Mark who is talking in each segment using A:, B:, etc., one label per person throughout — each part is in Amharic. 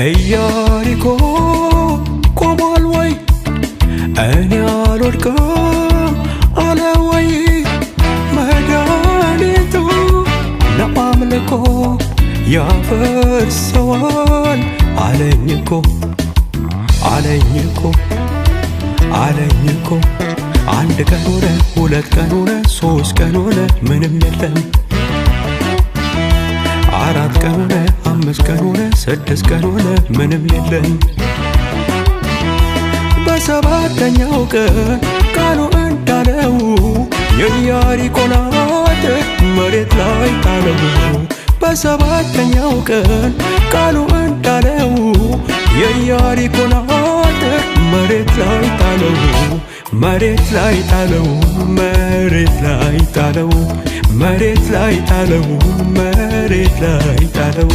A: ኢያሪኮ ቆሟል ወይ? እኔ አልወድቅም አለ ወይ? መድኃኒቱ ለአምልኮ ያፈርሰዋል አለኝ እኮ፣ አለኝ እኮ፣ አለኝ እኮ። አንድ ቀን ሆነ፣ ሁለት ቀን ሆነ፣ ሶስት ቀን ሆነ፣ ምንም የለም። አራት ቀን ሆነ፣ አምስት ቀን ሆነ፣ ስድስት ቀን ሆነ፣ ምንም የለም። በሰባተኛው ቀን ቃሉ እንዳለው የኢያሪኮን አጥር መሬት ላይ ጣለው። በሰባተኛው ቀን ቃሉ እንዳለው የኢያሪኮን አጥር መሬት ላይ ጣለው። መሬት ላይ ጣለው፣ መሬት ላይ ጣለው፣ መሬት ላይ ጣለው፣ መሬት ላይ ጣለው።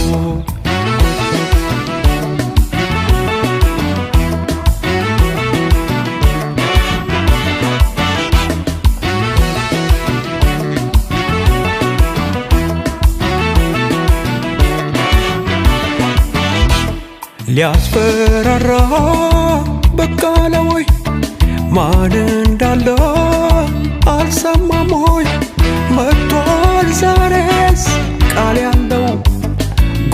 A: ሊያስፈራራ በቃ ወይ? ማን እንዳለ አልሰማም ሆይ? መጥቷል ዛሬስ ቃል ያለው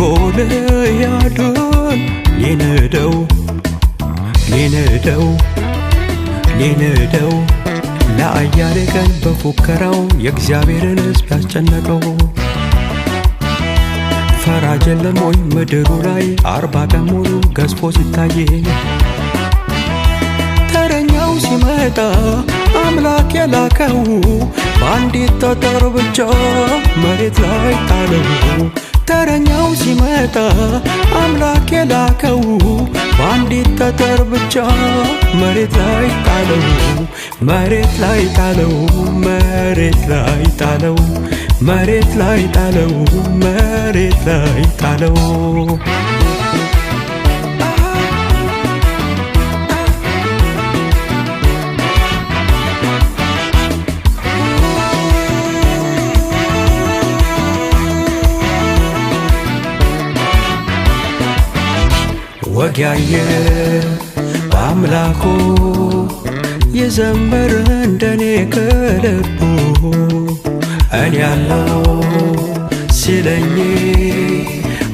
A: ጎልያድን ሊንደው፣ ሊንደው፣ ሊንደው። ለአያሌ ቀን በፉከራው የእግዚአብሔርን ሕዝብ ያስጨነቀው። ፈራጅ የለም ወይ ምድሩ ላይ 40 ቀን ሙሉ ገዝፎ ሲታይ? ተረኛው ሲመጣ አምላክ የላከው በአንዲት ጠጠር ብቻ መሬት ላይ ጣለው። ተረኛው ሲመጣ አምላክ የላከው በአንዲት ጠጠር ብቻ መሬት ላይ ጣለው። መሬት ላይ ጣለው፣ መሬት ላይ ጣለው፣ መሬት ላይ ጣለው፣ መሬት ላይ ጣለው። ወግ ያየ በአምላኩ የዘመረ እንደኔ ከልቡ፣ እኔ ያለው ሲለኝ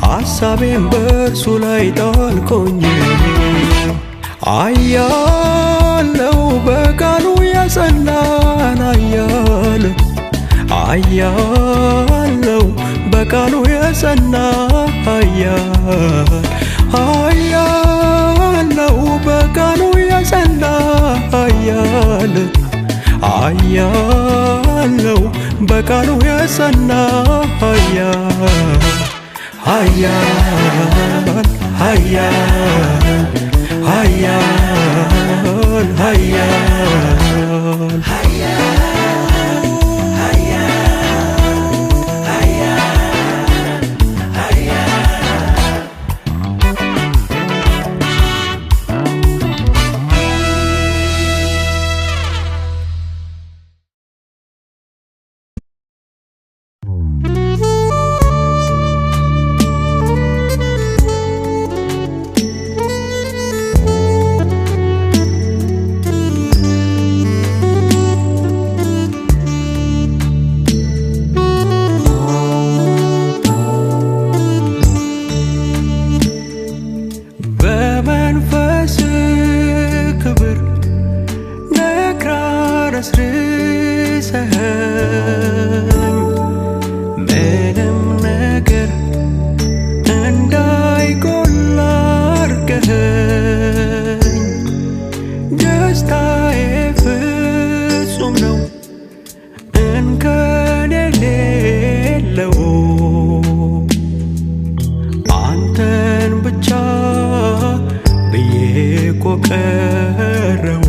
A: ሐሳቤን በእርሱ ላይ ጣልኩኝ። አያለው በቃሉ የጸናን አያል፣ አያለው በቃሉ የጸና አያል፣ አያለው በቃሉ የጸና አያል፣ አያለው በቃሉ የጸና አያል፣ አያል፣ አያል፣ አያል፣ አያል። በመንፈስ ክብር ነክራ ረስርሰኸኝ ምንም ነገር እንዳይጎል አርገኸኝ፣ ደስታዬ ፍጹም ነው እንከን የሌለው፣ አንተን ብቻ ብዬ እኮ ቀረው።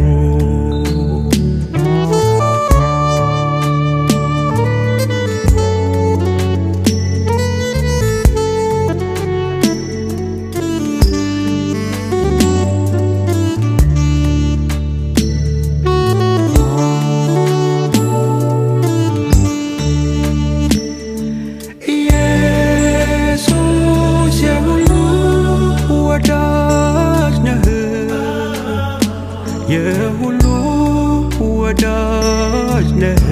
A: ኢየሱስ የሁሉ ወዳጅ የሁሉ ወዳጅ ነህ፣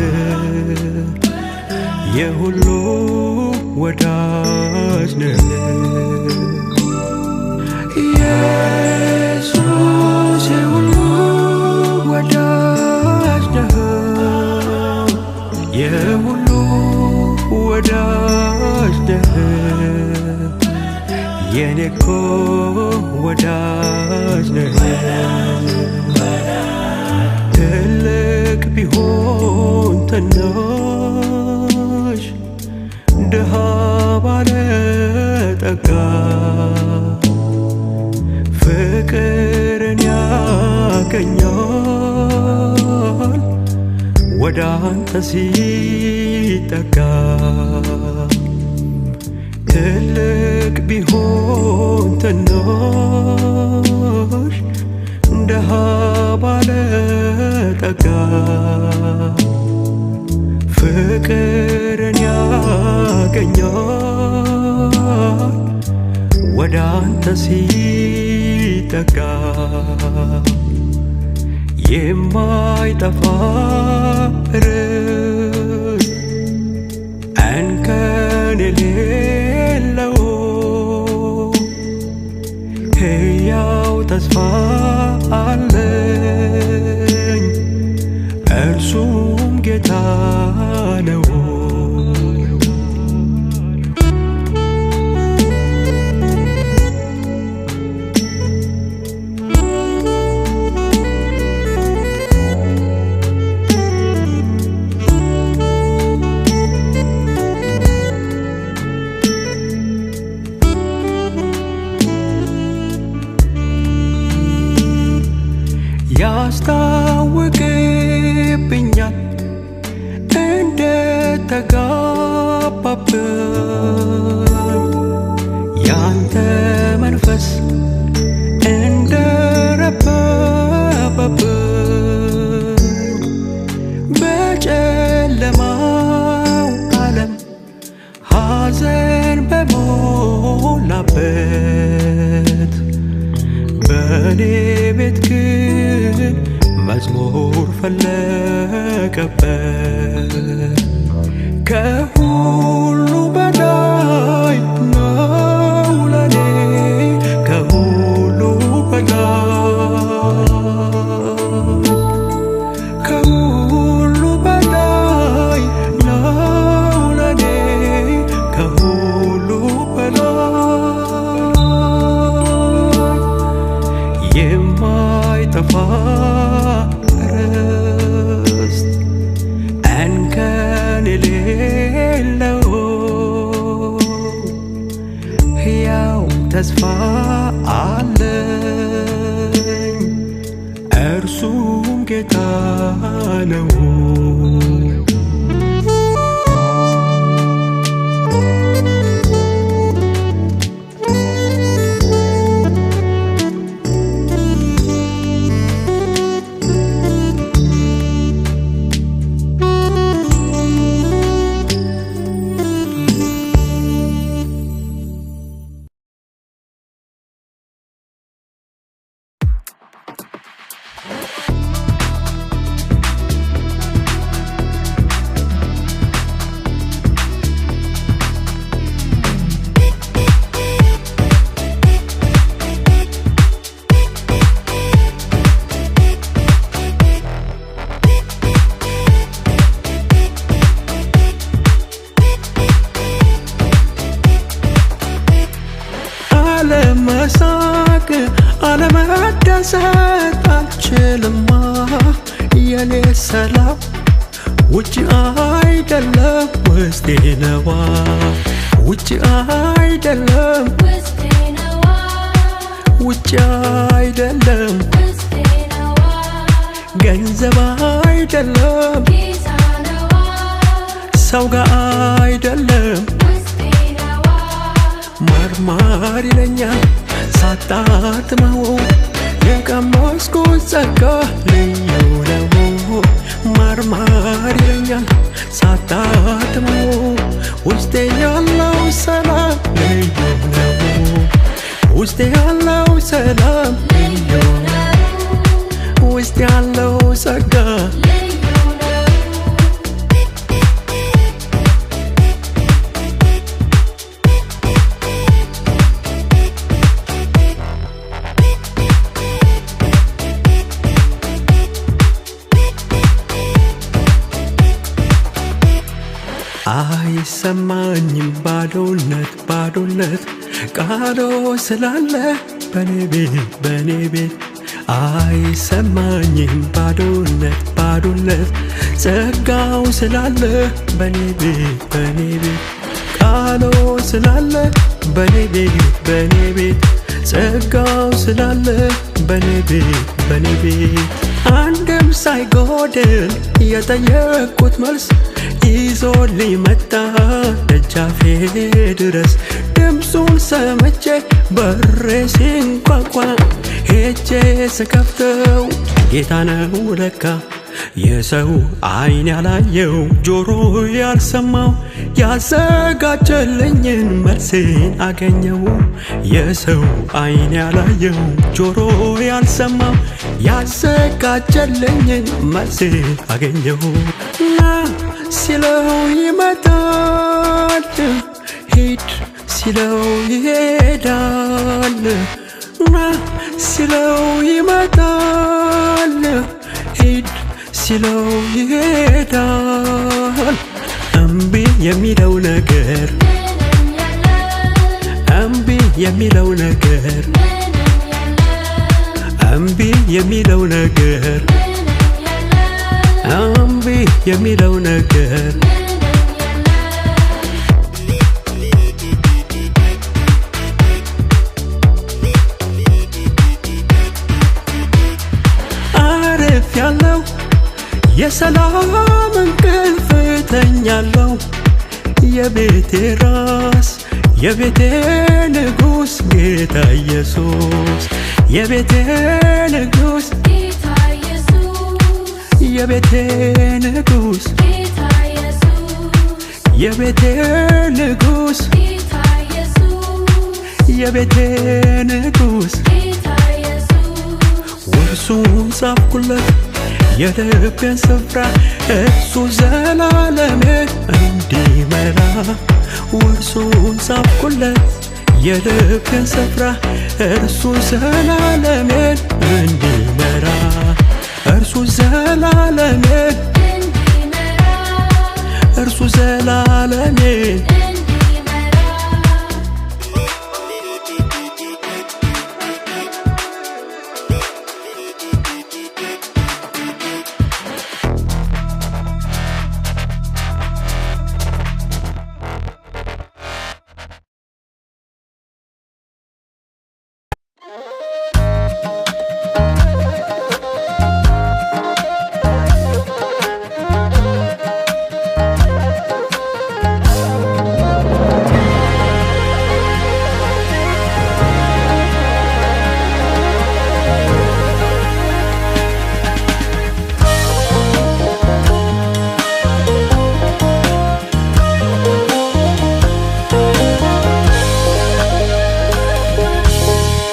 A: የሁሉ ወዳጅ ነህ። ኢየሱስ የሁሉ ወዳጅ ነህ፣ የሁሉ ወዳጅ ነህ። የኔ እኮ ወዳጅ ነህ። ትልቅ ቢሆን ትንሽ፣ ድሃ ባለጠጋ፣ ፍቅርን ያገኛል ወደ አንተ ሲጠጋ። ትልቅ ቢሆን ትንሽ፣ ድሃ ባለጠጋ፣ ፍቅርን ያገኛል ወደ አንተ ሲጠጋ። የማይጠፋ ርስት እንከን የሌለው ሕያው ተስፋ አለኝ፣ እርሱም ጌታ ነው። ያስታውቅብኛል እንደ ተጋባብኝ ያንተ መንፈስ እንደ ረበበብኝ። በጨለማው ዓለም ሐዘን በሞላበት፣ በእኔ ቤት ግን መዝሙር ፈለቀበት። ከሁሉ በላይ ነው ለኔ፣ ከሁሉ በላይ፣ ከሁሉ በላይ ነው ለኔ፣ ከሁሉ በላይ። የማይጠፋ ርስት እንከን የሌለው ሕያው ተስፋ አለኝ፣ እርሱም ጌታ ነው። አለመሳቅ አለመደሰት አልችልማ፣ የኔ ሰላም ውጭ አይደለም ውስጤ ነዋ፣ ውጭ አይደለም፣
B: ውስጤ ነዋ፣
A: ውጭ አይደለም፣
B: ውስጤ ነዋ፣
A: ገንዘብ አይደለም፣
B: ጌታ ነዋ፣
A: ሰው ጋር አይደለም፣
B: ውስጤ ነዋ፣
A: ማርማር ይለኛል ሳጣጥመው፣ የቀመስኩት ጸጋ ልዩ ነው። ማርማር ይለኛል ሳጣጥመው፣ ውስጤ ያለው ሰላም ልዩ ነው። ውስጤ ያለው ሰላም
B: ልዩ ነው፣
A: ውስጤ ውስጥ ያለው ጸጋ
B: ልዩ ነው።
A: አይሰማኝም ባዶነት ባዶነት ቃሎ ስላለ በኔ ቤት በኔ ቤት። አይሰማኝም ባዶነት ባዶነት ጸጋው ስላለ በኔ ቤት በኔ ቤት። ቃሎ ስላለ በኔ ቤት በኔ ቤት፣ ጸጋው ስላለ በኔ ቤት በኔ ቤት። አንድም ሳይጎድል የጠየቅኩት መልስ ይዞልኝ መጣ ደጃፌ ድረስ። ድምፁን ሰምቼ በሬ ሲንኳኳ ሄጄ ስከፍተው ጌታ ነው ለካ። የሰው ዓይን ያላየው ጆሮ ያልሰማው ያዘጋጀልኝን መልሴን አገኘው። የሰው ዓይን ያላየው ጆሮ ያልሰማው ያዘጋጀልኝን መልሴን አገኘው። ና ሲለው ይመጣል፣ ሂድ ሲለው ይሄዳል። ና ሲለው ይመጣል፣ ሂድ ሲለው ይሄዳል። እምቢ የሚለው ነገር
B: ምንም የለም።
A: እምቢ የሚለው ነገር
B: ምንም የለም።
A: እምቢ የሚለው ነገር
B: ምንም የለም።
A: እምቢ የሚለው ነገር
B: ምንም የለም።
A: አርፍ ያለው የሰላም እንቅልፍ እተኛለሁ። የቤቴ ራስ የቤቴ ንጉሥ ጌታ ኢየሱስ፣ የቤቴ ንጉሥ
B: ጌታ ኢየሱስ።
A: የቤቴ ንጉሥ
B: ጌታ ኢየሱስ።
A: የቤቴ ንጉሥ
B: ጌታ ኢየሱስ።
A: የቤቴ ንጉሥ
B: ጌታ ኢየሱስ።
A: ውርሱን ጻፍኩለት የልቤን ስፍራ እርሱ ዘላለሜ እንዲመራ። ውርሱን ጻፍኩለት የልቤን ስፍራ እርሱ ዘላለሜን እንዲመራ፣ እርሱ ዘላለሜን
B: እንዲመራ።
A: እርሱ ዘላለሜን
B: እንዲመራ።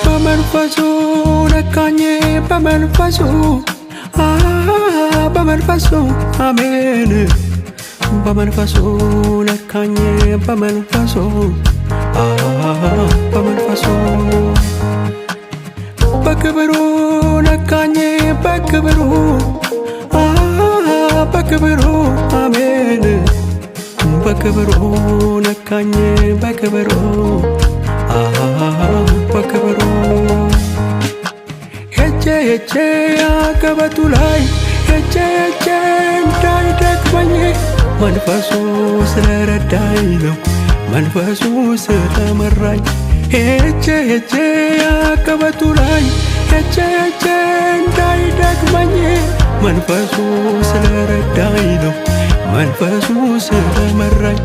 A: በመንፈሱ ነካኝ በመንፈሱ አ በመንፈሱ አሜን። በመንፈሱ ነካኝ በመንፈሱ አ በመንፈሱ። በክብሩ ነካኝ በክብሩ አ በክብሩ አሜን። በክብሩ ነካኝ በክብሩ አ በክብሩ። ሄጄ ሄጄ አቀበቱ ላይ ሄጄ ሄጄ እንዳይደክመኝ መንፈሱ ስለረዳኝ ነው፣ መንፈሱ ስለመራኝ። ሄጄ ሄጄ አቀበቱ ላይ ሄጄ ሄጄ እንዳይደክመኝ መንፈሱ ስለረዳኝ ነው፣ መንፈሱ ስለመራኝ።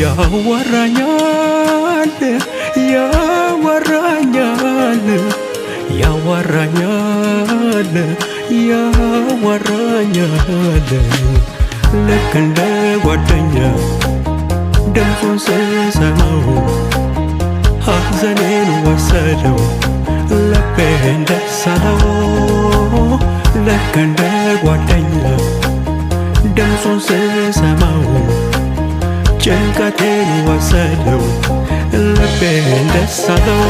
A: ያዋራኛል ያዋራኛል ያዋራኛል ያዋራኛል ልክ እንደ ጓደኛ ድምፁን ስሰማው ሐዘኔን ወሰደው ልቤን ደስ አለው። ልክ እንደ ጓደኛ ድምፁን ስሰማው ጭንቀቴን ወሰደው ልቤን ደስ አለው።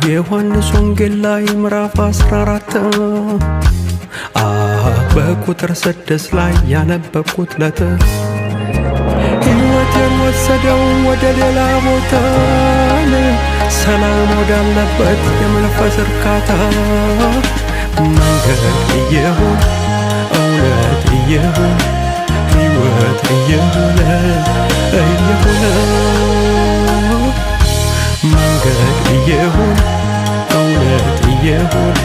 A: ዮሐንስ ወንጌል ላይ ምዕራፍ 14 በቁጥር 6 ላይ ያነበብኩት ለት ሕይወቴን ወሰደው ወደ ሌላ ቦታ ሰላም ወዳለበት የመንፈስ እርካታ። መንገድ እየሆነ እውነት እየሆነ ሕይወት እየሆነ እየሆነ መንገድ እየሆነ እውነት እየሆነ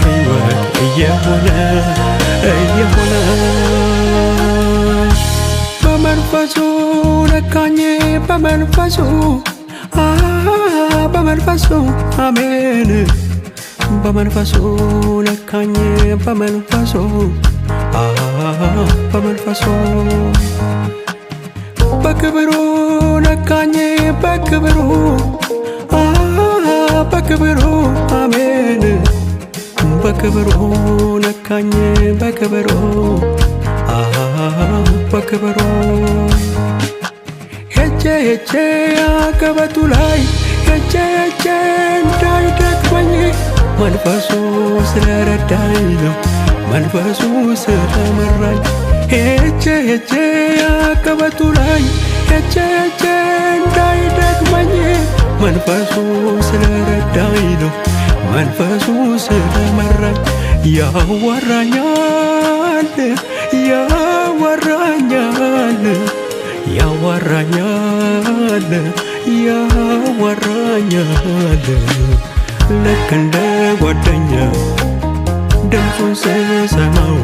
A: ሕይወት እየሆነ እየሆነ በመንፈሱ ነካኝ በመንፈሱ በመንፈሱ አሜን በመንፈሱ ነካኝ በመንፈሱ በመንፈሱ በክብሩ ነካኝ በክብሩ በክብሩ አሜን በክብሩ ነካኝ በክብሩ በክብሩ ሄጄ ሄጄ አቀበቱ ላይ ሄጄ ሄጄ እንዳይደክመኝ መንፈሱ ስለረዳኝ ነው መንፈሱ ስለመራኝ። ሄጄ ሄጄ አቀበቱ ላይ ሄጄ ሄጄ እንዳይደክመኝ መንፈሱ ስለረዳኝ ነው መንፈሱ ስለመራኝ። ያዋራኛል ያዋራኛል ያዋራኛል ያዋራኛል ልክ እንደ ጓደኛ ድምፁን ስሰማው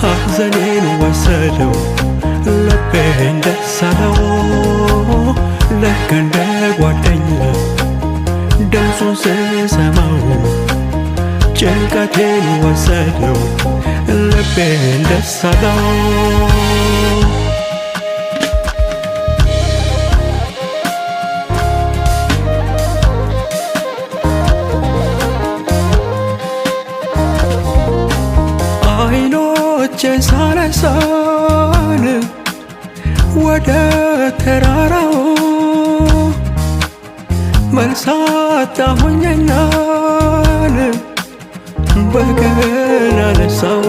A: ሐዘኔን ወሰደው ልቤን ደስ አለው። ልክ እንደ ጓደኛ ድምፁን ስሰማው ጭንቀቴን ወሰደው ልቤን ደስ አለው። አይኖቼን ሳነሳን ወደ ተራራው መልስ አጣሁኝናን በገና አነሳው።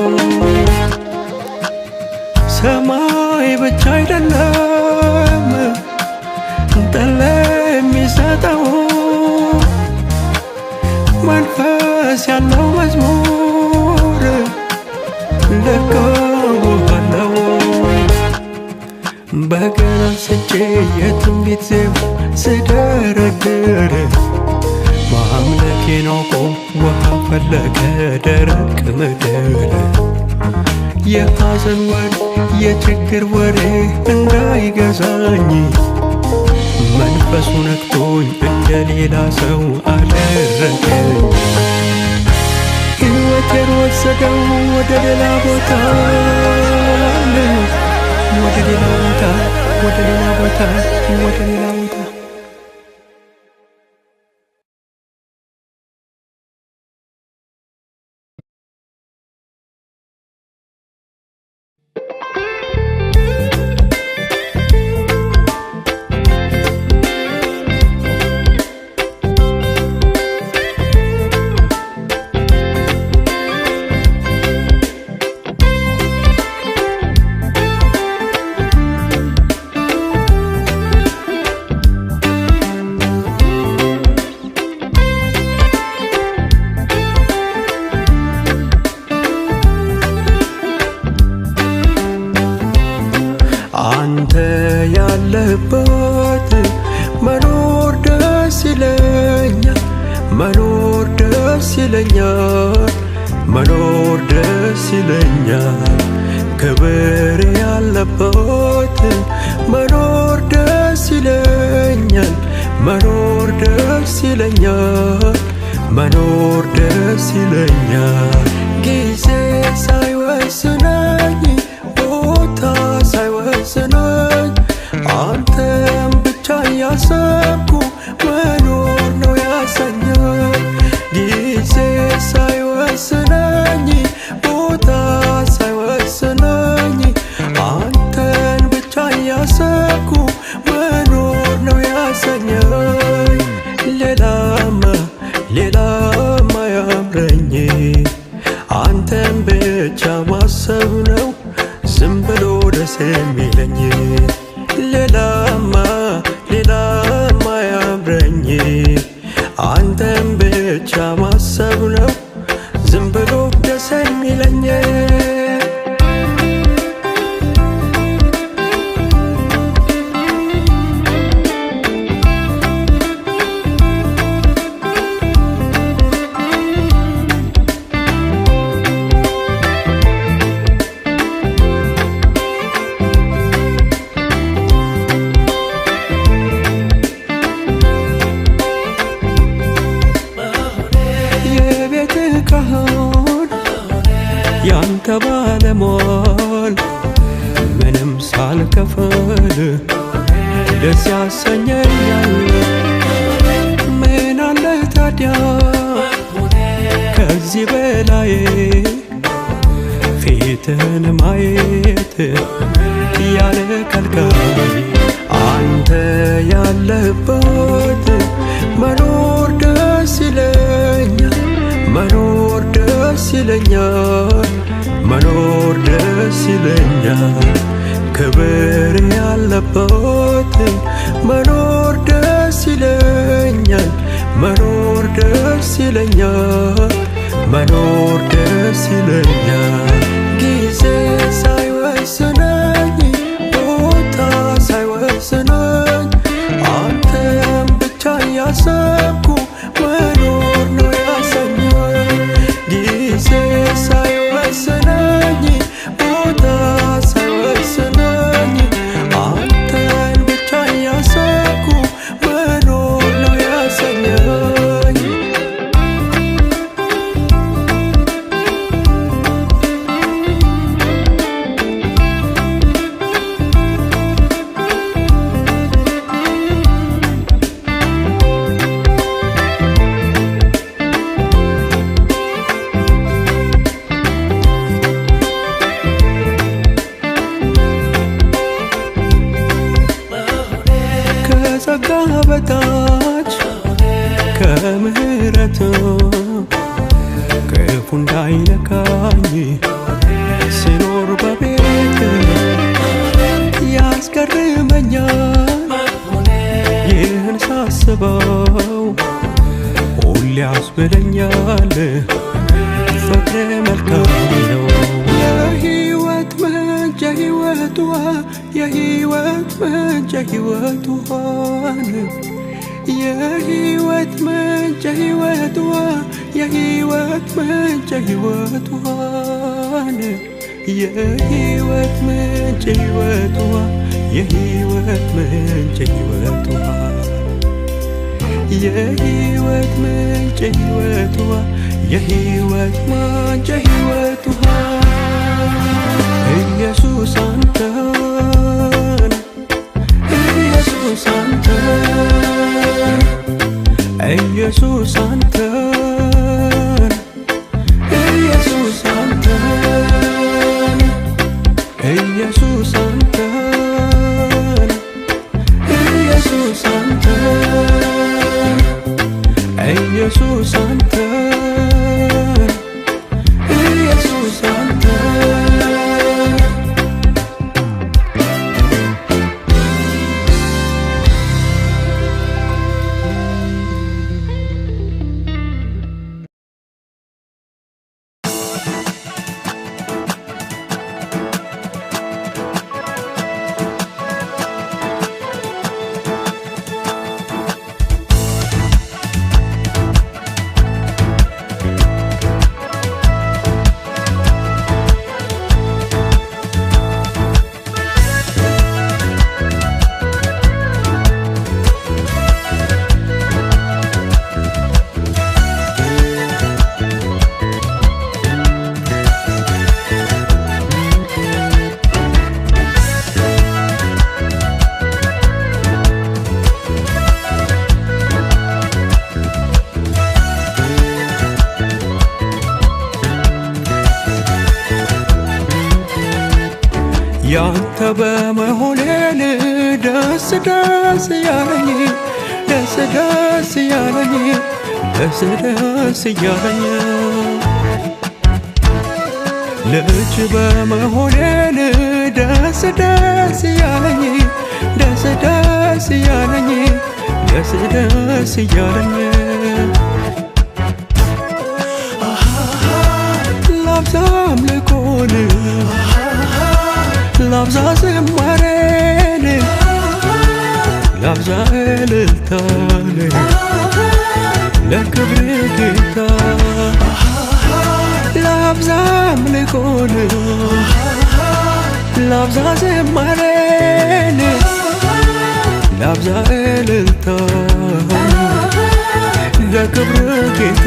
A: ሰማይ ብቻ አይደለም ጠል የሚሰጠው መንፈስ ያለው መዝሙር ልከውሃለው። በገና አንስቼ የትንቢት ዜማ ስደረድር ማምለኬን አውቆ ውሃ ፈለቀ ደረቅ ምድር። የሐዘን ወሬ የችግር ወሬ እንዳይገዛኝ መንፈሱ ነክቶኝ እንደ ሌላ ሰው አደረገኝ። ሕይወቴን ወሰደው ወደ ሌላ ቦታ ወደ ሌላ ቦታ ወደ ሌላ ቦታ ወደ ሌላ ቦታ። አንተ ያለህበት መኖር ደስ ይለኛል፣ መኖር ደስ ይለኛል፣ መኖር ደስ ይለኛል። ክብር ያለበት መኖር ደስ ይለኛል፣ መኖር ደስ ይለኛል፣ መኖር ደስ ይለኛል። ጊዜ ሳይወስነኝ ቦታ ሳይወስነኝ አንተን ብቻ እያሰብኩ መኖር ነው ያሰኘኝ። ጊዜ ሳይወስነኝ ቦታ ሳይወስነኝ አንተን ብቻ እያሰብኩ መኖር ነው ያሰኘኝ። ሌላማ ሌላማ ያምረኝ አንተን ብቻ ማሰብ ነው ዝም ብሎ ደስ የሚለኝ። ሌላማ ሌላማ ያምረኝ አንተን ብቻ ማሰብ ነው ዝም ብሎ ደስ የሚለኝ። የቤትህ ካህን ያንተ ባለሟል ምንም ሳልከፍል ደስ ያሰኘኛል። ምን አለ ታዲያ ከዚህ በላይ ፊትህን ማየት ያለ ከልካይ። አንተ ያለህበት መኖር ደስ ይለኛል፣ መኖር ደስ ይለኛል፣ መኖር ደስ ይለኛል። ክብር ያለበት መኖር ደስ ይለኛል፣ መኖር ደስ ይለኛል፣ መኖር ደስ ይለኛል። ጊዜ ሳይወስነኝ ቦታ ሳይወስነኝ አንተን ብቻ እያሰብኩ መኖር ነው ያሰኘኝ። ጊዜ ሳይወስነኝ ቦታ ሳይወስነኝ አንተን ብቻ እያሰብኩ መኖር ነው ያሰኘኝ። ከጸጋ በታች ከምሕረት ክፉ እንዳይነካኝ ስኖር በቤት ያስገርመኛል። ይህን ሳስበው ሁሌ ያስብለኛል ፍቅር መልካም ነው። የሕይወት ምንጭ የሕይወት ውሃ የሕይወት ምንጭ የሕይወት ውሃን የሕይወት ምንጭ የሕይወት ውሃ የሕይወት ምንጭ የሕይወት ውሃን የሕይወት ምንጭ የሕይወት ውሃ የሕይወት ምንጭ የሕይወት ውሃ የሕይወት ምንጭ የሕይወት ውሃ የሕይወት ምንጭ የሕይወት ውሃ። ኢየሱስ አንተን ኢየሱስ አንተን ኢየሱስ አንተን ኢየሱስ አንተን ኢየሱስ አንተን ኢየሱስ አንተን ኢየሱስ አንተን ኢየሱስ አንተን። ያንተ በመሆኔን ደስ ደስ ያለኝ ደስ ደስ ያለኝ ደስ ደስ ያለኝ ልጅ በመሆኔን ደስ ደስ ያለኝ ደስ ደስ ያለኝ ደስ ደስ ያለኝ ላብዛ አምልኮን ላብዛ ዝማሬን ላብዛ እልልታን ለክብር ጌታ ላብዛ አምልኮን ላብዛ ዝማሬን ላብዛ እልልታን ለክብር ጌታ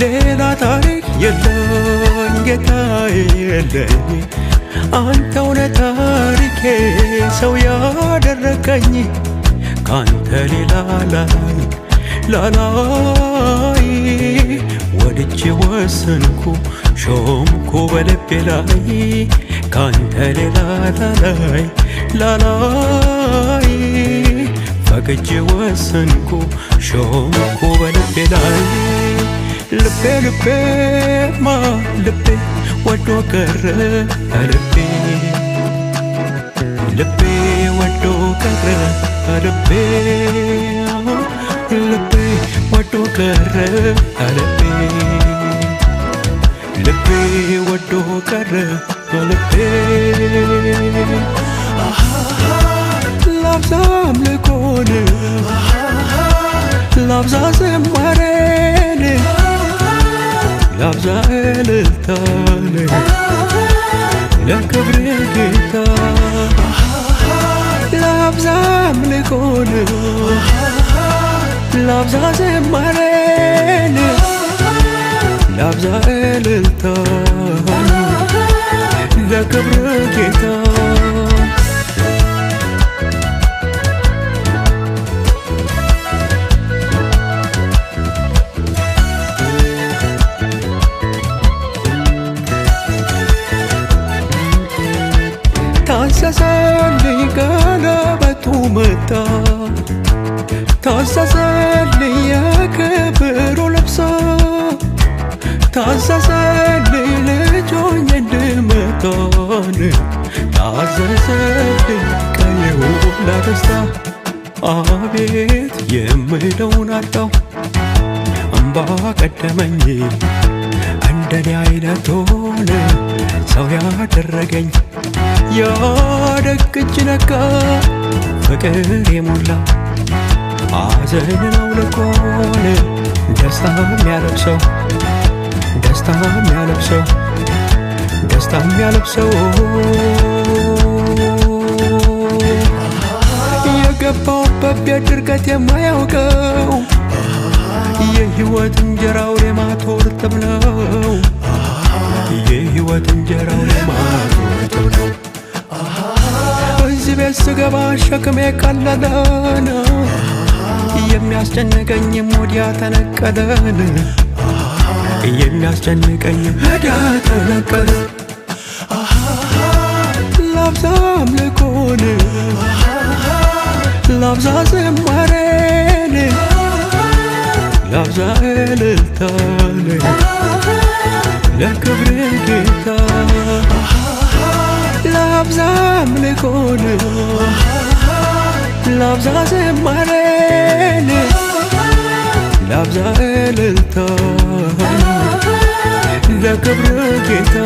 A: ሌላ ታሪክ የለኝ ጌታዬ የለኝ አንተው ነህ ታሪኬ ሰው ያደረከኝ ካንተ ሌላ ላይ ላላይ ወድጄ ወሰንኩ ሾምኩ በልቤ ላይ ካንተ ሌላ ላላይ ላላይ ፈቅጄ ወሰንኩ ሾምኩ በልቤ ላይ ልቤ ልቤማ ልቤ ወዶ ቀረ ልቤ ልቤ ወዶ ቀረ ልቤ ልቤ ወዶ ቀረ ልቤ ልቤ ወዶ ቀረ ልቤ ላብዛ አምልኮን ላብዛ ዝማሬን ላብዛ እልልታን ለክብር ጌታ ላብዛ አምልኮን ላብዛ ዝማሬን ላብዛ እልልታን ለክብር ጌታ ታዘዘልኝ ቀለበቱ መጣ ታዘዘልኝ የክብሩ ልብስ ታዘዘልኝ ልጅ ሆኜ እንድመጣን ታዘዘልኝ ቀዬው ለደስታ አቤት የምለውን አጣሁ እምባ ቀደመኝ እንደኔ አይነቱን ሰው ያደረገኝ ያደግ እጅ ነካ ፍቅር የሞላ ሐዘንን አውልቆን ደስታ የሚያለብሰው ደስታ የሚያለብሰው ደስታ የሚያለብሰው የገባውበት ቤት ድርቀት የማያውቀው የሕይወት እንጀራው ሌማቱ እርጥብ ነው። የሕይወት እንጀራው ሌማቱ እርጥብ ነው። እዚህ ቤት ስገባ ሸክሜ ቀለለን፣ የሚያስጨንቀኝም ወዲያ ተነቀለን፣ የሚያስጨንቀኝም ወዲያ ተነቀለ። ላብዛ አምልኮን ላብዛ ዝማሬን ላብዛ እልልታን ለክብር ጌታ ላብዛ አምልኮን ላብዛ ዝማሬን ላብዛ እልልታን ለክብር ጌታ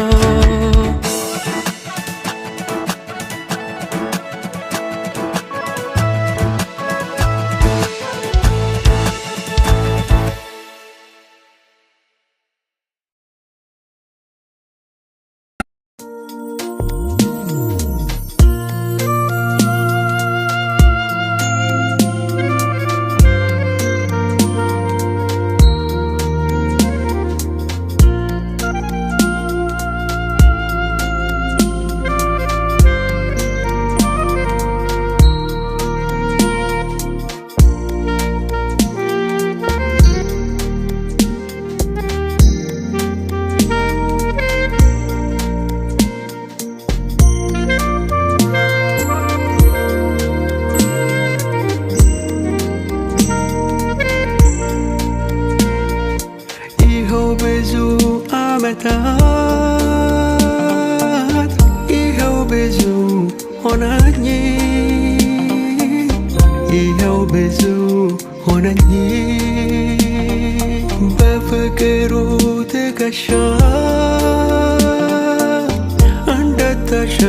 A: ዓመታት ይኸው ብዙ ሆነኝ፣ ይኸው ብዙ ሆነኝ። በፍቅሩ ትከሻ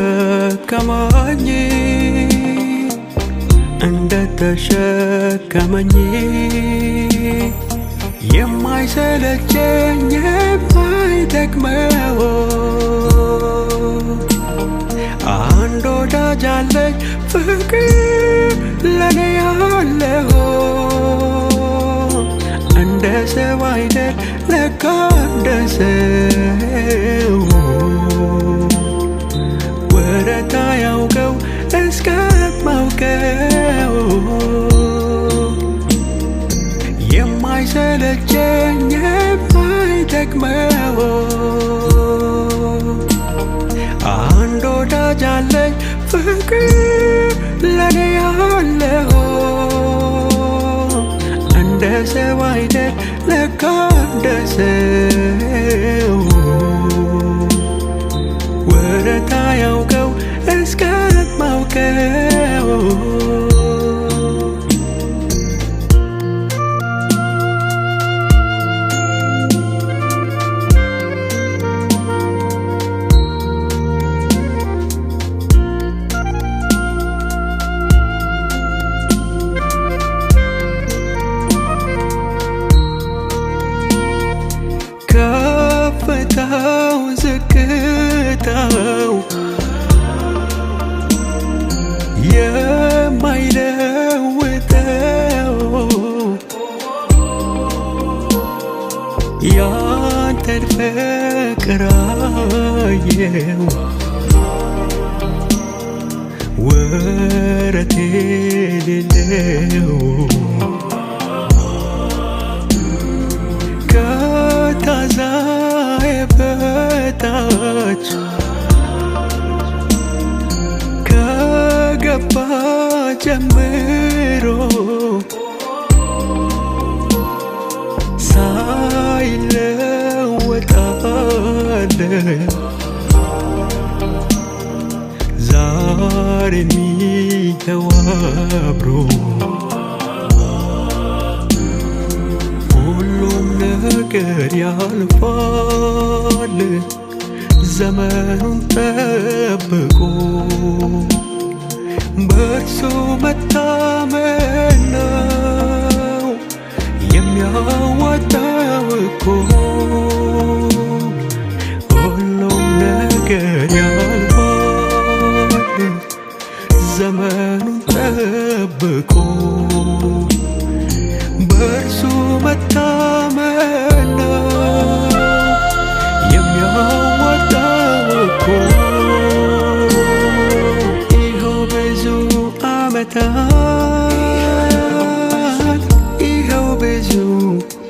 A: እንደተሸከመኝ፣ እንደተሸከመኝ፣ የማይሰለቸኝ የማይደክመው አንድ ወዳጅ አለኝ ፍቅር ለኔ ያለው። እንደ ሰው አይደል ለካ እንደ ሰው፣ ወረታ ያውቀው እስከማውቀው፣ የማይሰለቸኝ የማይደክመው አንድ ወዳጅ አለኝ ፍቅር ለኔ ያለው። እንደ ሰው አይደል ለካ እንደ ሰው፣ ወረታ ያውቀው እስከማውቀው። ከፍታው ዝቅታው የማይለውጠው ያንተን ፍቅር አየው ወረት የሌለው። ከታዛዬ በታች ከገባ ጀምሮ ሳይለወጥ አለ ዛሬም ይኸው አብሮ። ሁሉም ነገር ያልፋል ዘመኑን ጠብቆ፣ በእርሱ መታመን ነው የሚያዋጣው እኮ። ሁሉም ነገር ያልፋል ዘመኑን ጠብቆ፣ በእርሱ መታመን ነው የሚያዋጣው እኮ። ይኸው ብዙ ዓመታት ይኸው ብዙ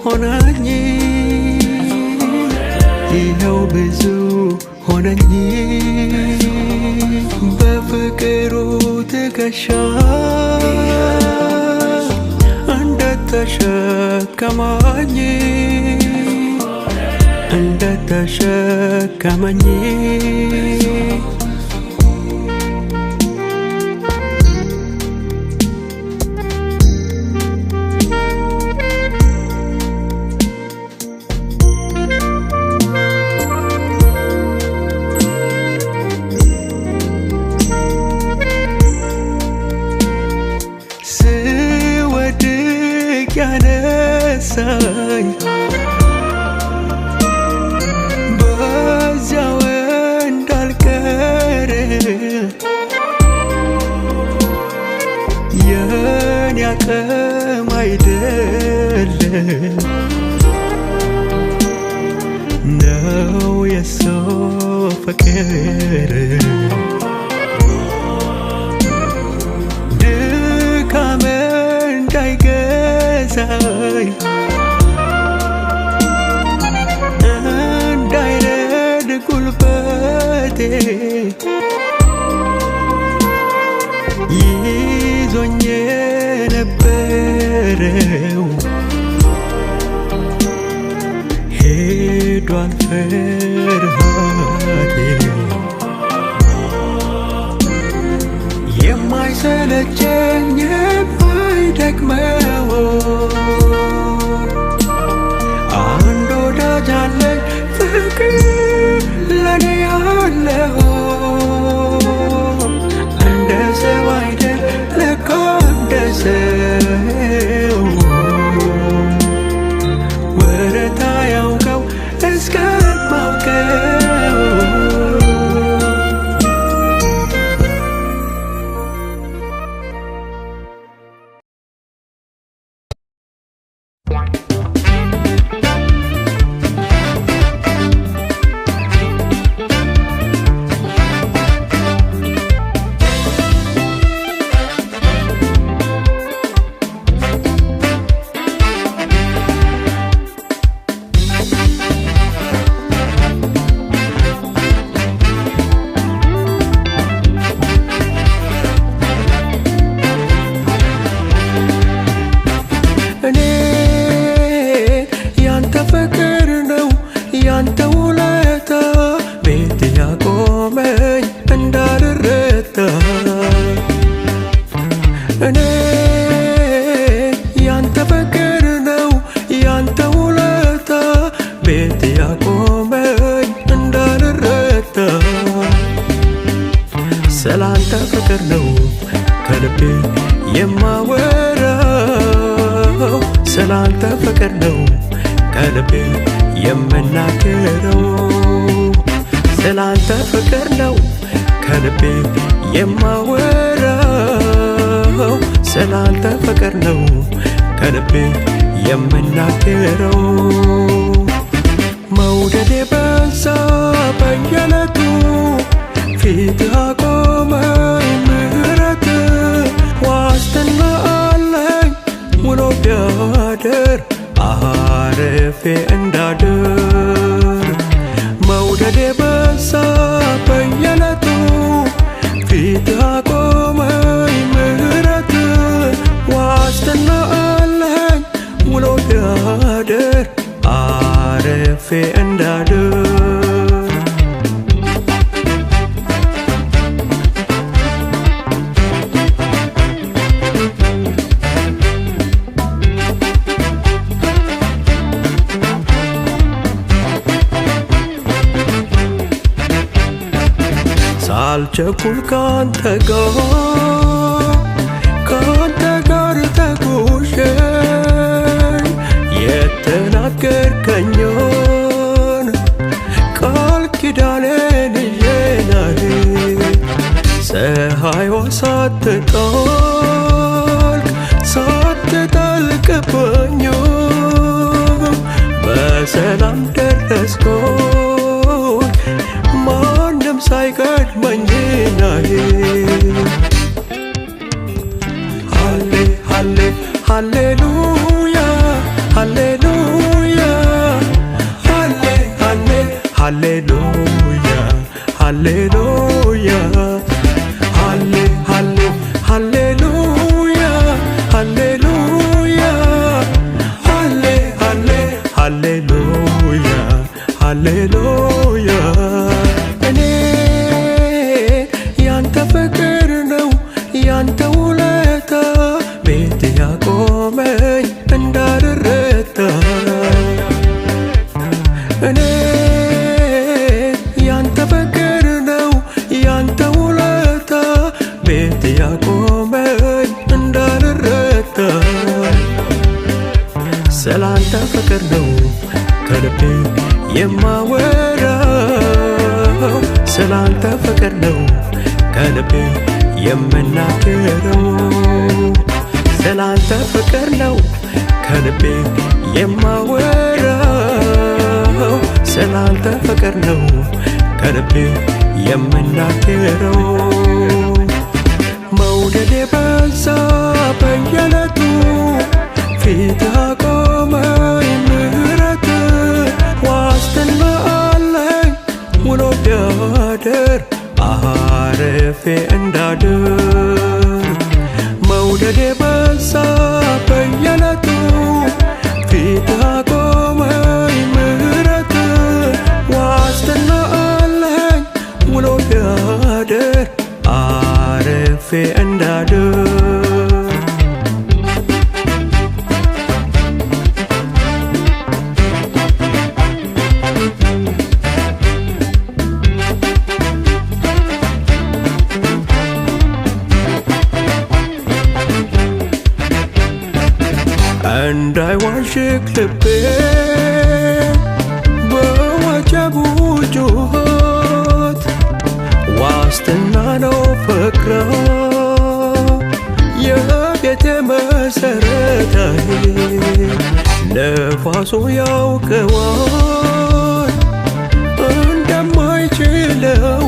A: ሆነኝ፣ ይኸው ብዙ ሆነኝ። በፍቅሩ ትከሻ እንደተሸከመኝ፣ እንደተሸከመኝ። ስወድቅ ያነሳኝ በዚያው እንዳልቀረ፣ የኔ አቅም አይደለም ነው የሰው ፍቅር። ድካም እንዳይገዛኝ እንዳይረድ ጉልበቴ ይዞኝ የነበረው ሄዷል ይርቃል ፍርሃቴ። የማይሰለቸኝ የማይደክመው አንድ ወዳጅ አለኝ፣ ፍቅር ለኔ ያለው። እንደ ሰው አይደል ለካ፣ እንደ ሰው ወረታ ያውቀው እስከማውቀው። እኔ ያንተ ፍቅር ነው ያንተ ውለታ ቤት ያቆመኝ እንዳልረታ። እኔ ያንተ ፍቅር ነው ያንተ ውለታ ቤት ያቆመኝ እንዳልረታ። ስላንተ ፍቅር ነው ከልቤ የማወራው፣ ስላንተ ፍቅር ነው ከልቤ የምናገረው። ስላንተ ፍቅር ነው ከልቤ የማወራው፣ ስላንተ ፍቅር ነው ከልቤ የምናገረው። መውደዴ በዛ በየዕለቱ፣ ፊት አቆመኝ ምሕረት። ዋስትና አለኝ ውሎ ቢያድር አርፌ እንዳድር። መውደዴ በዛ በየዕለቱ፣ ፊት አቆመኝ ምሕረት። ዋስትና አለኝ ውሎ ቢያድር አርፌ እንዳድር። ሳልቸኩል ካንተ ጋር ተጉዤ የተናገርከኝን ቃል ኪዳኔን ይዤ ፀሐይዋ ሳትጠልቅ ሳትጠልቅብኝ በሰላም ደረስኩኝ ማንም ሳይቀድመኝ ናዬ። ሃሌ ሃሌ ሃሌሉያ ሃሌሉያ፣ ሃሌ ሃሌ ሃሌሉያ ሃሌሉያ፣ ሃሌ ሃሌ ሃሌሉያ ሃሌሉያ፣ ሃሌ ሃሌ ሃሌሉያ ሃሌሉያ። እኔ ያንተ ፍቅር ነው ያንተ ውለታ ቤት ያቆመኝ እንዳልረታ። እኔ ያንተ ፍቅር ነው ያንተ ውለታ ቤት ያቆመኝ እንዳልረታ። ስላንተ ፍቅር ነው ከልቤ የማወራው፣ ስላንተ ፍቅር ነው ከልቤ የምናገረው። ስላንተ ፍቅር ነው ከልቤ የማወራው፣ ስላንተ ፍቅር ነው ከልቤ የምናገረው። መውደዴ በዛ በየዕለቱ፣ ፊት አቆመኝ ምሕረት። ዋስትና አለኝ ውሎ ቢያድር አርፌ እንዳድር። መውደዴ በዛ በየዕለቱ፣ ፊት አቆመኝ ምሕረት። እንዳይዋዥቅ ልቤ በወጀቡ ጩኸት ዋስትና ነው ፍቅር የቤቴ መሰረታዬ ነፋሱ ያውቀዋል እንደማይችለው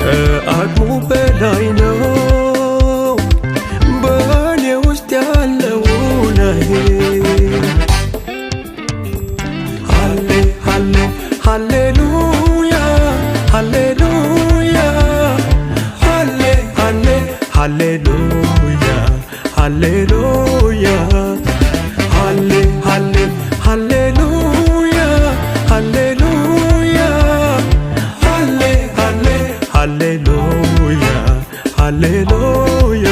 A: ከአቅሙ በላይ ነው በእኔ ውስጥ ያለው ነህ። ሃሌ ሃሌ ሃሌሉያ ሃሌሉያ ሃሌ ሃሌ ሃሌሉያ ሃሌሉያ ሃሌ ሃሌ ሃሌሉያ ሃሌሉያ ሃሌ ሃሌ ሃሌሉያ ሃሌሉያ።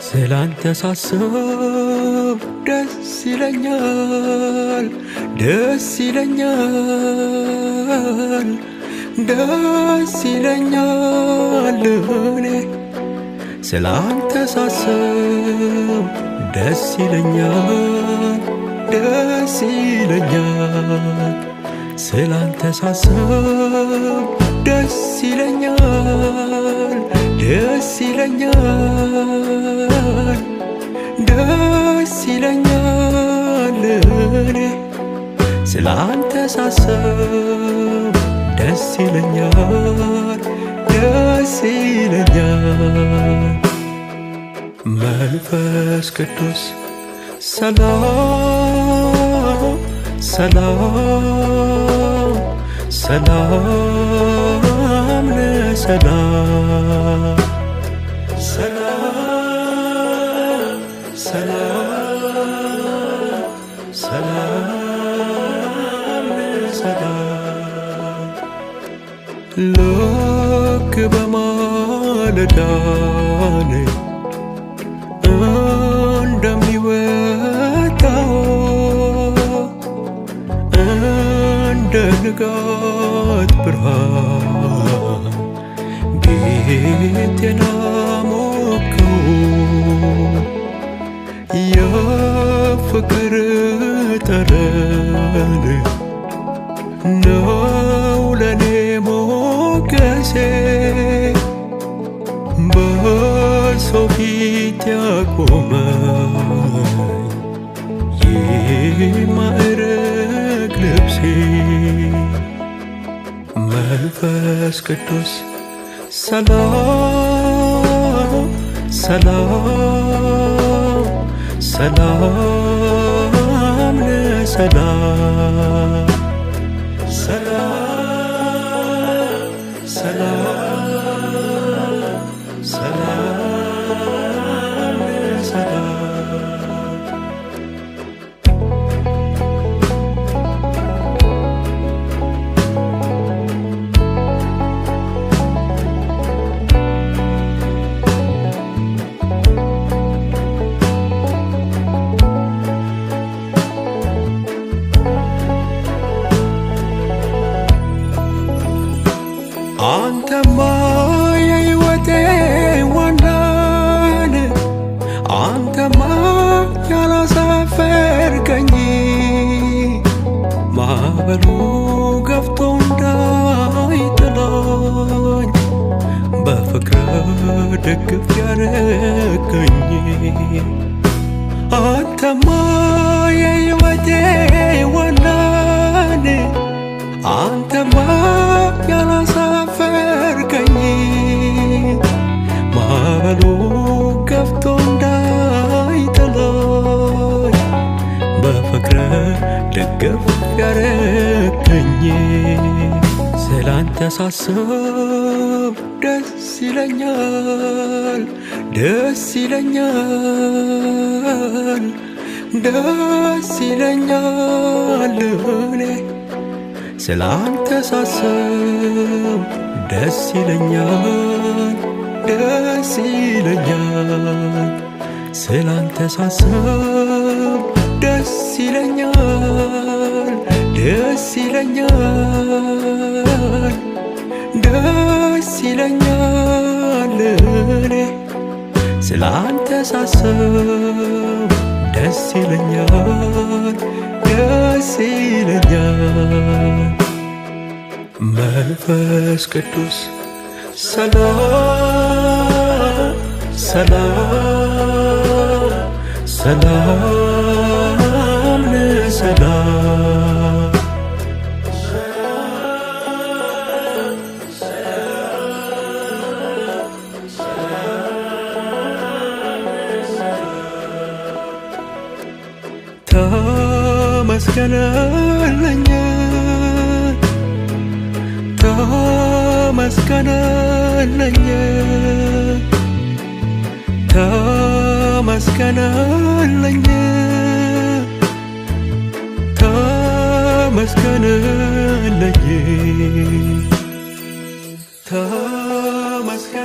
A: ስላንተ ሳስብ ደስ ይለኛል፣ ደስ ይለኛል፣ ደስ ይለኛል። እኔ ስላንተ ሳስብ ደስ ይለኛል፣ ደስ ይለኛል። ስላንተ ሳስብ ደስ ይለኛል፣ ደስ ይለኛል፣ ደስ ይለኛል። እኔ ስላንተ ሳስብ ደስ ይለኛል፣ ደስ ይለኛል። መንፈስ ቅዱስ ሰላም ሰላም ሰላም ለሰላም ሰላም ሰላም ሰላም ለሰላም ልክ በማለዳ እንደሚወጣው እንደ ንጋት ብርሃን ቤቴን አሞቀው የፍቅር ጠረን ነው ለኔ ሞገሴ በሰው ፊት ያቆመኝ የማዕረግ ልብሴ። መንፈስ ቅዱስ ሰላም ሰላም ሰላም ለሰላም ሰላም ሰላም ሰላም ለሰላም። አንተማ የሕይወቴ ዋናን አንተማ ያላሳፈርከኝ ማዕበሉ ገፍቶ እንዳይጥለኝ በፍቅር ደግፍ ያረከኝ። አንተማ የሕይወቴ ዋናን አንተማ ያላሳፈርከኝ ማዕበሉ ደገፍ ያረከኝ። ስላንተ ሳስብ ደስ ይለኛል፣ ደስ ይለኛል፣ ደስ ይለኛል። እኔ ስላንተ ሳስብ ደስ ይለኛል፣ ደስ ይለኛል። ስላንተ ሳስብ ደስ ይለኛል፣ ደስ ይለኛል፣ ደስ ይለኛል። እኔ ስላንተ ሳስብ ደስ ይለኛል፣ ደስ ይለኛል። መንፈስ ቅዱስ ሰላም፣ ሰላም፣ ሰላም ሰላም። ተመስገንልኝ፣ ተመስገንልኝ፣ ተመስገንልኝ፣ ተመስገንልኝ፣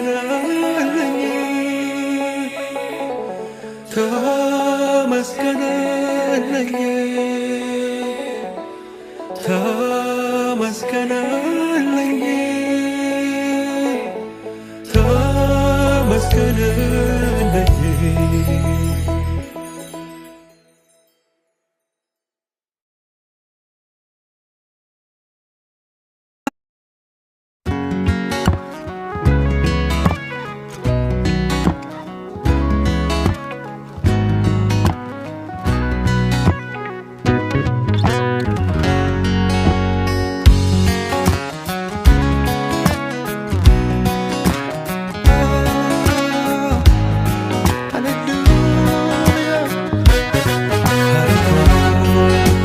A: ተመስገንልኝ፣ ተመስገንልኝ፣ ተመስገንልኝ፣ ተመስገንልኝ።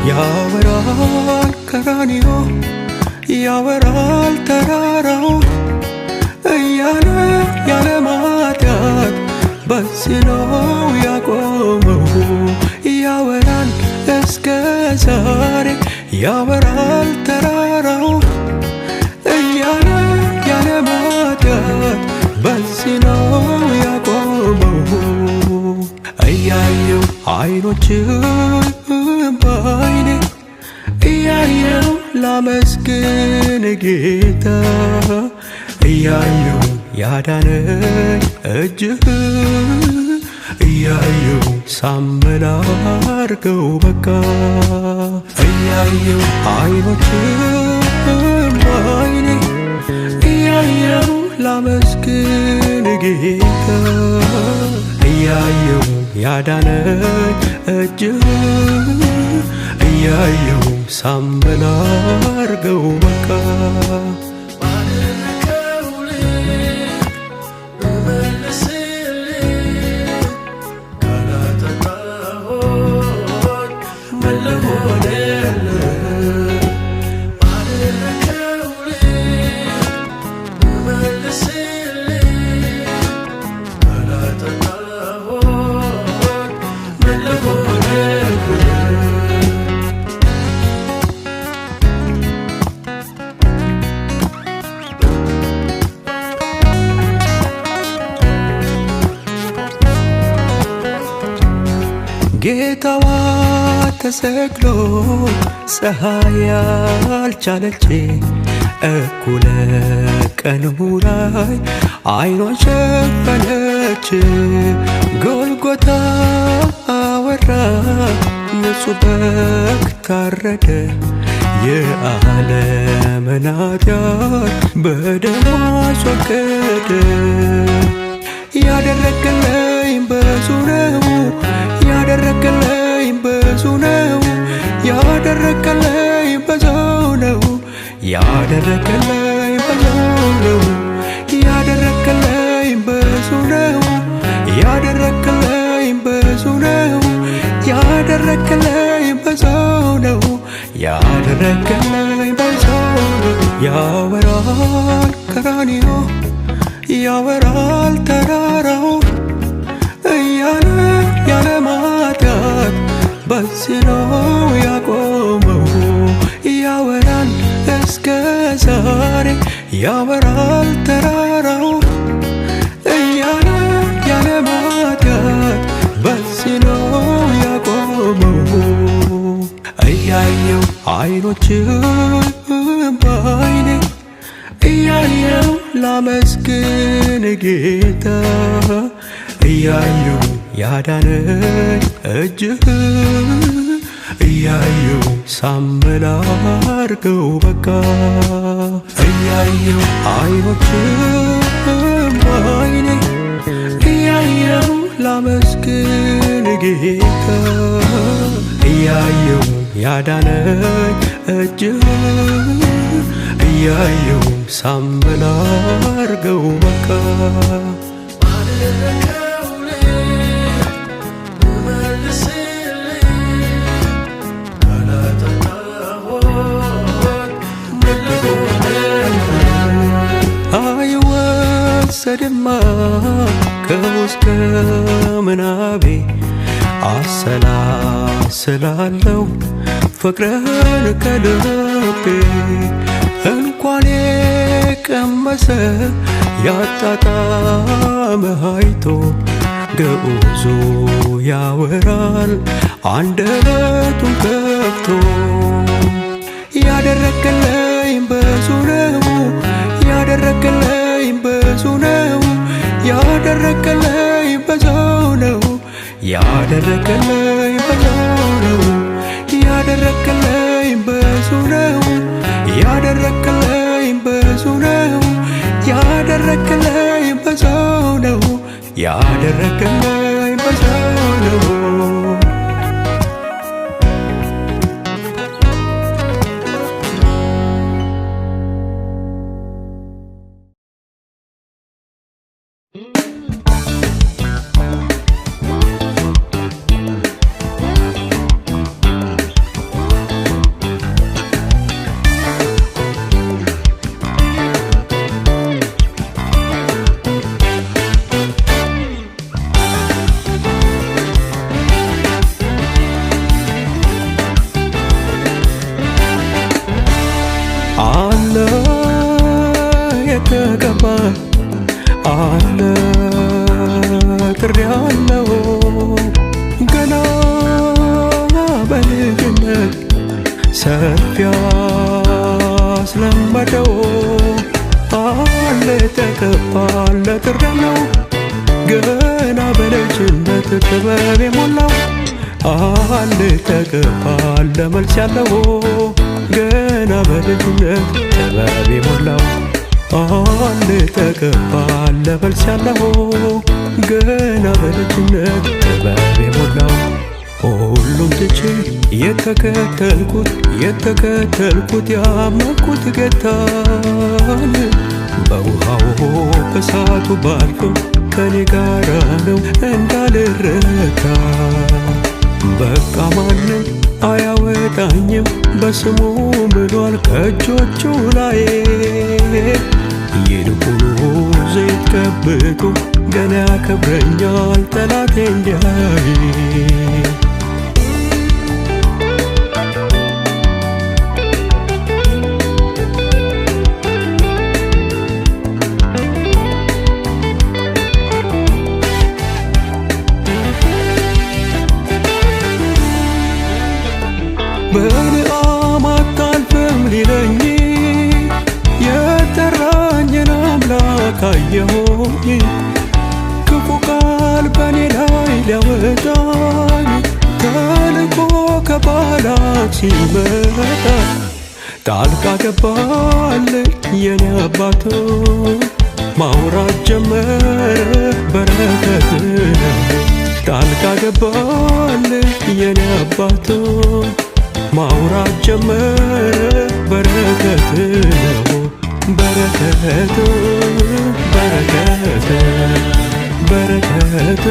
A: ያበራል ቀራንዮ፣ ያበራል ተራራው እያለ ያለ ማጥያት በዚህ ነው ያቆመው። ያበራል እስከ ዛሬ፣ ያበራል ተራራው እያለ ያለ ማጥያት በዚህ ነው ያቆመው። እያየው አይኖችን በአይኔ እያየው ላመስግን ጌታ፣ እያየው ያዳነኝ እጅህ፣ እያየው ሳመላርገው በቃ። እያየው አይኖችን በአይኔ እያየው ላመስግን ጌታ፣ እያየው ያዳነኝ እጅህ፣ እያየው ሳመላርገው በቃ።
C: ባደረከው ልክ ብመልስልህ ካላጠጣሁኝ ምን ልሆንልህ? ባደረከው ልክ ብመልስልህ ካላጠጣሁኝ ምን ልሆንልህ?
A: ጌታዋ ተሰቅሎ ፀሐይ ያልቻለች እኩለ ቀኑ ላይ አይኗን ሸፈነች። ጎልጎታ አወራ፣ ንጹሕ በግ ታረደ፣ የዓለምን ኃጢአት በደሙ አስወገደ። ያደረገልኝ ብዙ ነው፣ ያደረገልኝ ብዙ ነው፣ ያደረገልኝ ብዙ ነው፣ ያደረገልኝ ብዙ ነው፣ ያደረገልኝ ብዙ ነው፣ ያደረገልኝ ብዙ ነው፣ ያደረገልኝ ብዙ ነው። ያደረገልኝ ብዙ ነው። ያወራል ቀራንዮ፣ ያወራል ተራራው እያለ ያለ ማጣት በዚህ ነው ያቆመው። ያወራል እስከ ዛሬ፣ ያወራል ተራራው እያለ ያለ ማጣት በዚህ ነው ያቆመው። እያየው አይኖችን በአይኔ እያየው ላመስግን ጌታ፣ እያየው ያዳነኝ እጅህ፣ እያየው ሳምላርገው በቃ። እያየው አይኖችን በአይኔ እያየው ላመስግን ጌታ፣ እያየው ያዳነኝ እጅህ፣ እያየው ሳምላርገው በቃ።
C: ባደረከው ልክ ልመልስልህ ካላጠጣሁት ምን ልሁንልህ?
A: አይወሰድማ ከውስጥ ምናቤ፣ አሰላስላለሁ ፍቅርህን ከልቤ። እንኳን የቀመሰ ያጣጣመ አይቶ፣ ግዑዙ ያወራል አንደበቱን ከፍቶ። ያደረክልኝ ብዙ ነው፣ ያደረክልኝ ብዙ ነው፣ ያደረክልኝ ብዙ ነው፣ ያደረክልኝ ብዙ ነው፣ ያደረክልኝ ብዙ ነው፣ ያደረክልኝ ብዙ ነው፣ ያደረክልኝ ብዙ ነው፣ ያደረክልኝ ብዙ ነው። አለ የተቀባ፣ አለ ጥሪ ያለው፣ ገና በልጅነት ሰልፍ ያስለመደው። አለ የተቀባ፣ አለ ጥሪ ያለው፣ ገና በልጅነት ጥበብ የሞላው። አለ የተቀባ፣ አለ መልስ ያለው፣ ገና በልጅነት ጥበብ የሞላው። አለ የተቀባ፣ አለ መልስ ያለው፣ ገና በልጅነት ጥበብ የሞላው። ሁሉም ትቼ የተከተልኩት፣ የተከተልኩት ያመንኩት ጌታን፣ በውሃው በሳቱ ባልፍም ከኔ ጋራ ነው እንዳልረታ። በቃ ማንም አያወጣኝም በስሙ ምሏል ከእጆቹ ላይ፣ ይልቁኑ ዘይት ቀብቶ ገና ያከብረኛል ጠላቴ እንዲያይ። በልዓም አታልፍም ሊለኝ የጠራኝን አምላክ አየሁኝ። ክፉ ቃል በኔ ላይ ሊያወጣኝ ተልኮ ከባላቅ ሲመጣ፣ ጣልቃ ገባልኝ የኔ አባት፣ ማውራት ጀመረ በረከት ነው። ጣልቃ ገባልኝ የኔ አባት፣ ማውራት ጀመረ በረከት ነው። በረከት፣ በረከት፣ በረከት፣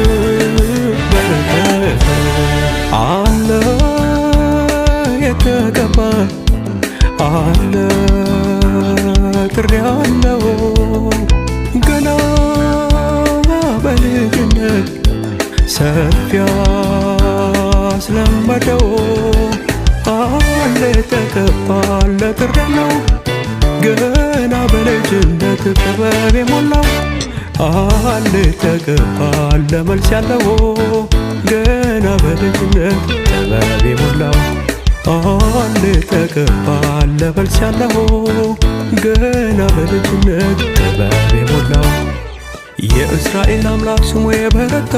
A: በረከት። አለ የተቀባ፣ አለ ጥሪ ያለው ገና በልጅነት ሰፊ ያስለመደው አለ ተቀባለ ጥሪ ያለው ገና በልጅነት ጥበብ የሞላው አለ ተቀባለ መልስ ያለው ገና በልጅነት ጥበብ የሞላው አለ ተቀባለ መልስ ያለው ገና በልጅነት ጥበብ የሞላው የእስራኤል አምላክ ስሙ የበረታ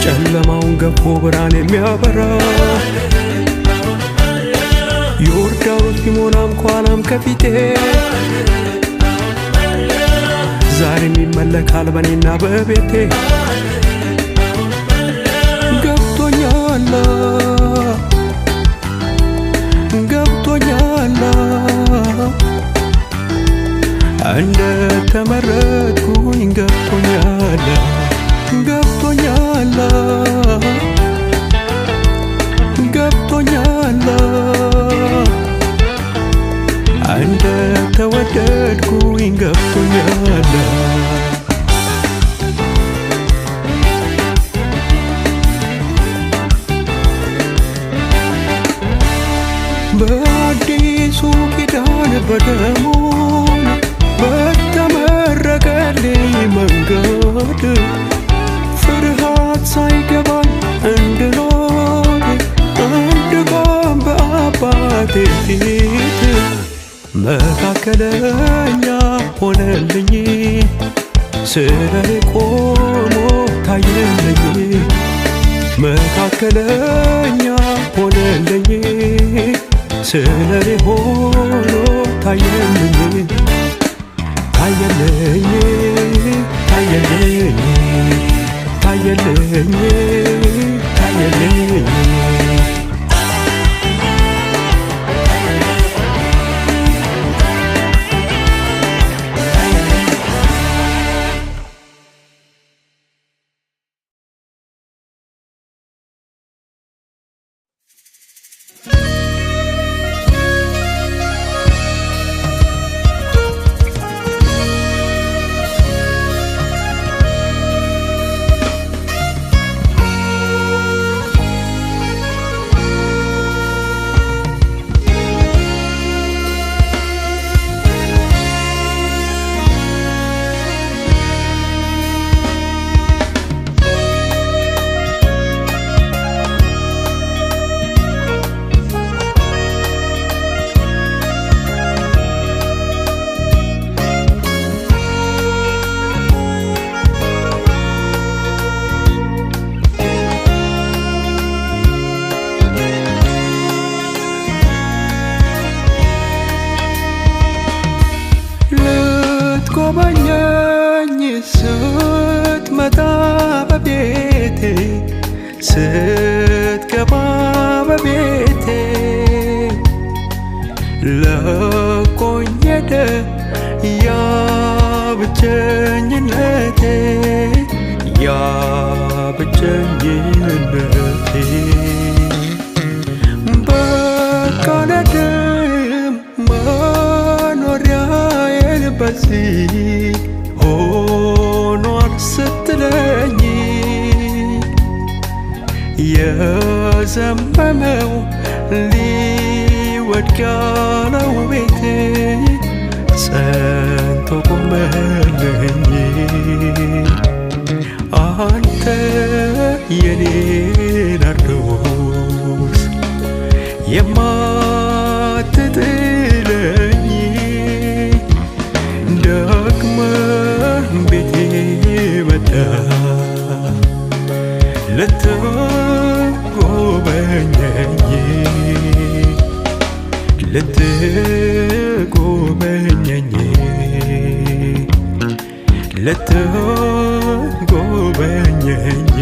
A: ጨለማውን ገፎ ብርሃን የሚያበራ ዮርዳኖስ ቢሞላም ከኋላም ከፊቴ ዛሬም ይመለካል በኔና በቤቴ ገብቶኛል ገብቶኛል እንደ ተመረጥኩኝ ገብቶኛል ገብቶኛል ገብቶኛል እንደ ተወደድኩኝ ገብቶኛል። በአዲሱ ኪዳን በደሙ በተመረቀልኝ መንገድ ፍርሃት ሳይገባኝ እንድኖር እንድቆም በአባቴ ፊት መካከለኛ ሆነልኝ ስለኔ ቆሞ ታየልኝ መካከለኛ ሆነልኝ ስለኔ ሆኖ ታየልኝ ታየልኝ ታየልኝ ታየልኝ ታየልኝ። ልትጎበኘኝ ስትመጣ በቤቴ ስትገባ በቤቴ ለቆኝ ሄደ ያ ብቸኝነቴ ያ ብቸኝነቴ በቃ ለድም መኖሪያዬን በዚህ ሆኗል ስትለኝ የዘመመው ሊወድቅ ያለው ቤቴ ጸንቶ ቆመልኝ። አንተ የኔ ናርዶስ የማትጥለኝ ደግመህ ቤቴ መጣ ልትጎበኘኝ ልትጎበኘኝ ልትጎበኘኝ።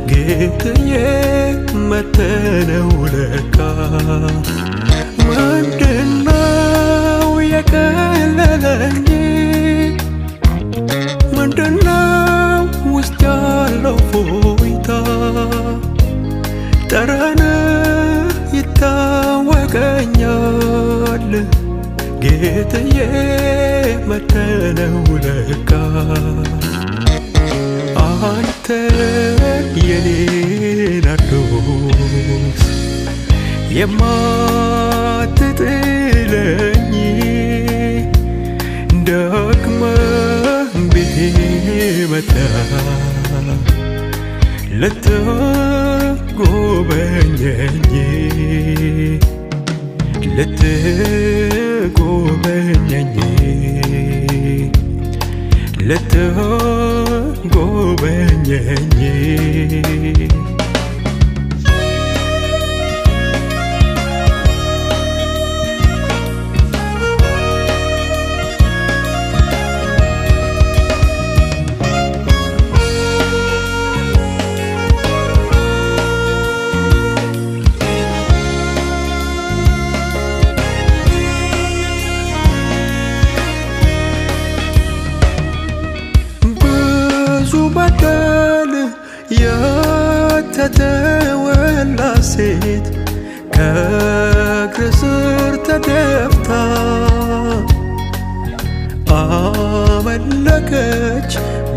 A: ጌትዬ መተነው ለካ። ምንድነው የቀለለኝ? ምንድነው ውስጥ ያለው ፎይታ? ጠረን ይታወቀኛል ጌትዬ መተነው ለካ። አንተ የኔ ናርዶስ የማትጥለኝ፣ ደግመህ ቤቴ መጣ ልትጎበኘኝ፣ ልትጎበኘኝ፣ ልትጎበኘኝ። ብዙ በደል የተተወላት ሴት ከእግር ስር ተደፍታ አመለከች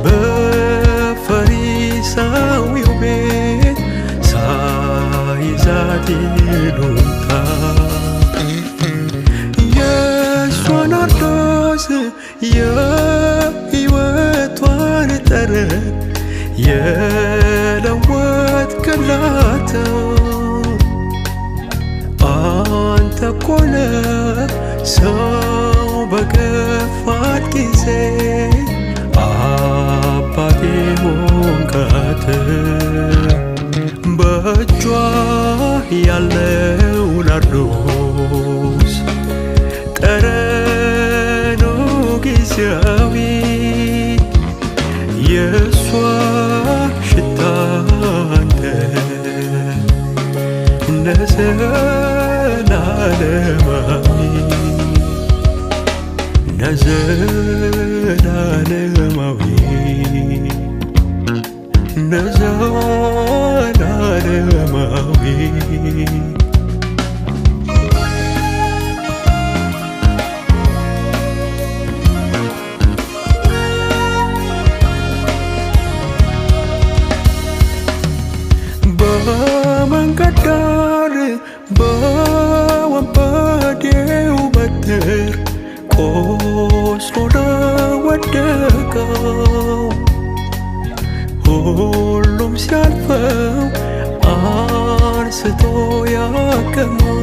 A: በፈሪሳዊው ቤት ሳይዛት ይሉኝታ። የእሷ ናርዶስ የሕይወቷን ጠረን የለወጥክላት አንተ እኮ ነህ። ሰው በገፋት ጊዜ አባቴ ሆንካት። በእጇ ያለው ናርዶስ ጠረኑ ጊዜያዊ፣ የእሷ ሽታ አንተ ነዘላለማዊ፣ ነዘላለማዊ፣ ነዘላለማዊ። በመንገድ ዳር በወንበዴው በትር ቆስሎ ለወደቀው፣ ሁሉም ሲያልፈው አንስቶ ያከመው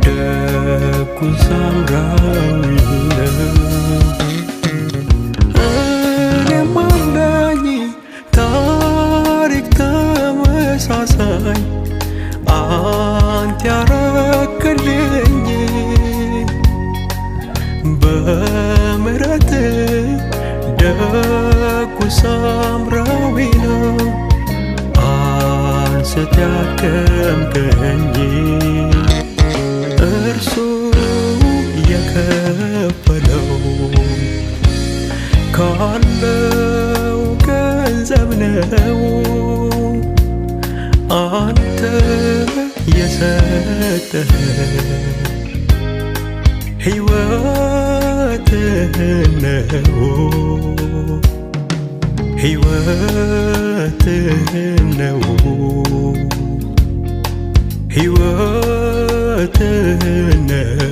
A: ደጉ ሳምራዊ ነው። እኔም አለኝ ታሪክ ተመሳሳይ አንተ ያረክልኝ፣ በምሕረት ደጉ ሳምራዊ ነው አንስተ ያከምከኝ። እርሱ የከፈለው ካለው ገንዘብ ነው፣ አንተ የሰጠህ ሕይወትህን ነው፣ ሕይወትህን ነው፣ ሕይወትህን ነው።